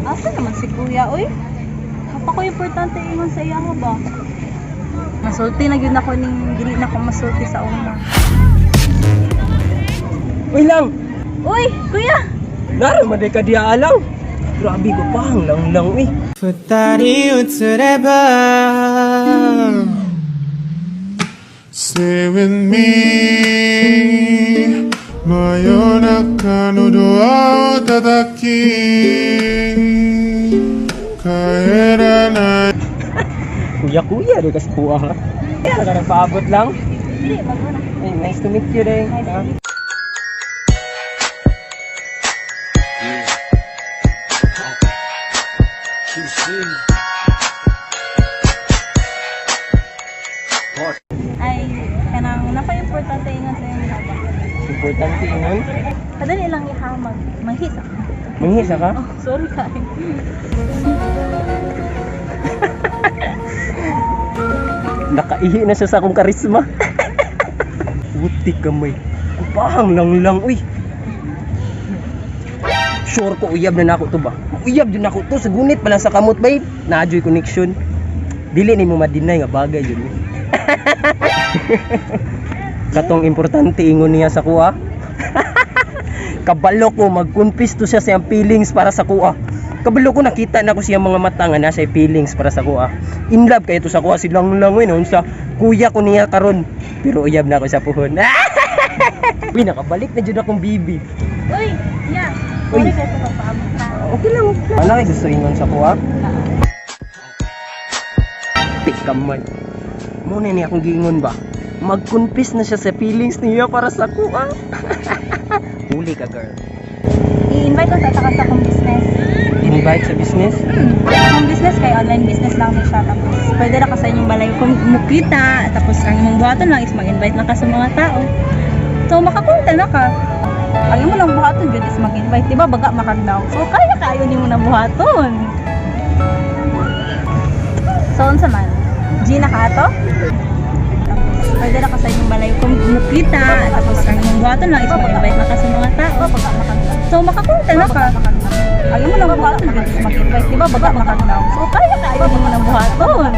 Asa naman si kuya, oy? Apa ko importante ingon sa iya ko ba? Masulti na gyud ako ning dili na ko masulti sa una. Uy lang! Uy, kuya! Nara man ka diya alang. Grabe ko pa ang lang lang eh. 二人映れば Stay with me. 真夜中のドアを叩き帰らない Kuya kuya di kasi kuha ha. Kaya ka nagpaabot lang. Dili, bago na. Ay, nice to meet you rin. Nice to meet. Ay, kanang napa-importante ingon sa iya ba? Importante ingon. Kadali lang ihamag, manghisa. Manghisa ka? Oh, sorry kay. Nakaihi na siya sa akong karisma. Puti kamay. Kupahang lang lang, uy. Sure ko uyab na nako to ba? Uyab jud nako to sa gunit pa lang sa kamot babe. Naadyoy connection. Dili nimo ma-deny nga bagay yun. Eh. Katong importante ingon niya sa kuha. Kabalo ko mag-confess to siya sa iyang feelings para sa kuha. Kabalo ko nakita na ko siyang mga mata nga nasa feelings para sa kuha. In love kayo to sa kuha silang lang eh, noon sa kuya ko niya karon. Pero uyab na ako sa puhon. Uy, nakabalik na jud akong bibi. Uy, yeah. Uy. Sorry kay sa pagpaabot na. Okay lang. Okay lang. Ano kay gusto ingon sa kuha? Tikaman. Muna ni akong giingon ba? Mag-confess na siya sa feelings niya para sa kuha. Huli ka, girl. I-invite ko sa sa akong business. Invite sa business? Akong business kay online business lang ni siya tapos pwede na ka sa inyong balay kung mukita tapos ang imong buhaton lang is mag-invite lang ka sa mga tao. So makakunta na ka. Ang imo lang buhaton jud is mag-invite, di ba? Baga makagdaw. So kaya kayo nimo na buhaton. So unsa man? Gina ka ato? Tapos pwede na ka sa inyong balay kung mukita tapos ang imong buhaton lang is mag-invite lang ka sa mga tao. So makakunta na ka. Ang imo lang buhaton jud is mag-invite, di ba? Baga makagdaw. So kaya kayo nimo na buhaton.